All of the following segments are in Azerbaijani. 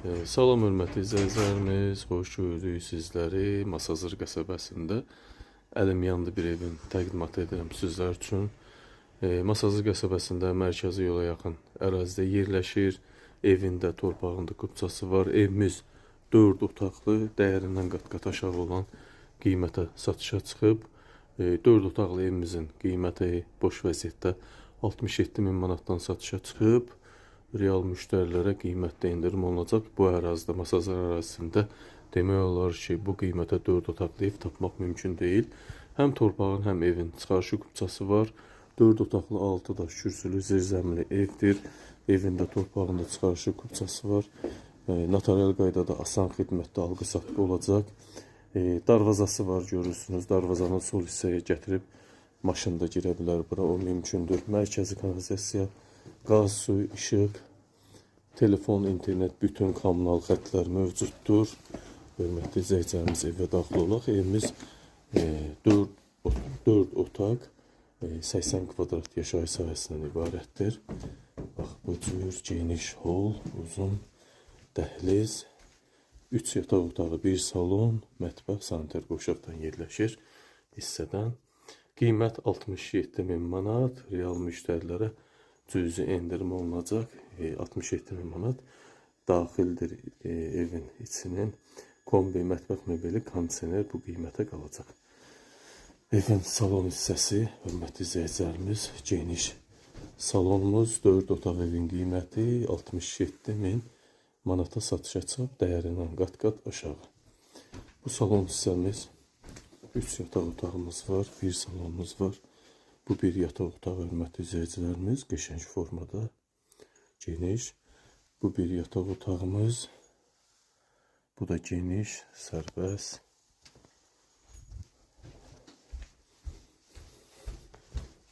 Salam hörmətli izləyicilərimiz, xoş gördük sizləri Masazır qəsəbəsində əlim yandı bir evin təqdimatı edirəm sizlər üçün. Masazır qəsəbəsində mərkəzi yola yaxın ərazidə yerləşir. Evində, torpağında kupçası var. Evimiz 4 otaqlı, dəyərindən qat-qat aşağı olan qiymətə satışa çıxıb. 4 otaqlı evimizin qiyməti boş vəziyyətdə 67 min manatdan satışa çıxıb. Real müştərilərə qiymətdə endirim olunacaq. Bu ərazidə, Masazır ərazisində demək olar ki, bu qiymətə 4 otaqlı ev tapmaq mümkün deyil. Həm torpağın, həm evin çıxarışı kupçası var. 4 otaqlı, 6 daş kürsülü, zirzəmili evdir. Evində, torpağında çıxarışı kupçası var. Notarial qaydada asan xidmətdə alqı-satqı olacaq. Darvazası var, görürsünüz. Darvazanın sol hissəyə gətirib maşında girə bilər bura, o mümkündür. Mərkəzi kanalizasiya, qaz, su, işıq, telefon, internet, bütün kommunal xətlər mövcuddur. Hörmətli izləyicilərimiz, evə daxil olaq. Evimiz 4 otaq, 80 kvadrat yaşayış sahəsindən ibarətdir. Bax, bu cür geniş hol, uzun dəhliz, 3 yataq otağı, bir salon, mətbəx, sanitar qovşaqdan yerləşir hissədən. Qiymət 67 min manat, real müştərilərə cüzi endirim olunacaq. 67 min manat daxildir evin içinin kombi, mətbəx mebeli, kondisioner bu qiymətə qalacaq. Evin salon hissəsi, hörmətli izləyicilərimiz, geniş salonumuz, 4 otaq evin qiyməti 67 min manata satışa çıxıb, dəyərindən qat-qat aşağı. Bu salon hissəmiz, 3 yataq otağımız var, bir salonumuz var. Bu bir yataq otağı, hörmətli izləyicilərimiz, qəşəng formada, geniş. Bu bir yataq otağımız. Bu da geniş, sərbəst.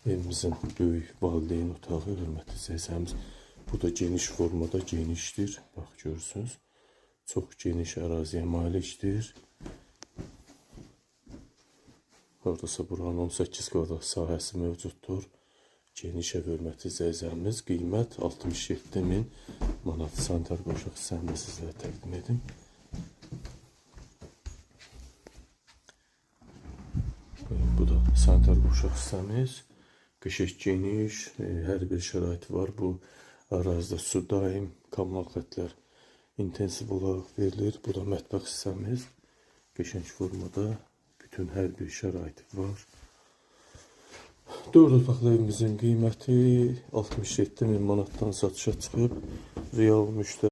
Evimizin böyük valideyn otağı, hörmətli izləyicilərimiz. Bu da geniş formada, genişdir. Bax, görürsünüz. Çox geniş əraziyə malikdir. Hardasa buranın 18 kvadrat sahəsi mövcuddur. Geniş ev, hörmətli izləyicilərimiz. Qiymət 67 min manat. Sanitar qovşaq hissəni də sizlərə təqdim edim. Bu da sanitar qovşaq hissəmiz. Qəşəng geniş, hər bir şərait var. Bu ərazidə su daim, kommunal xətlər intensiv olaraq verilir. Bu da mətbəx hissəmiz. Qəşəng formada bütün hər bir şəraiti var. 4 otaqlı evimizin qiyməti 67 min manatdan satışa çıxıb. Real müştəri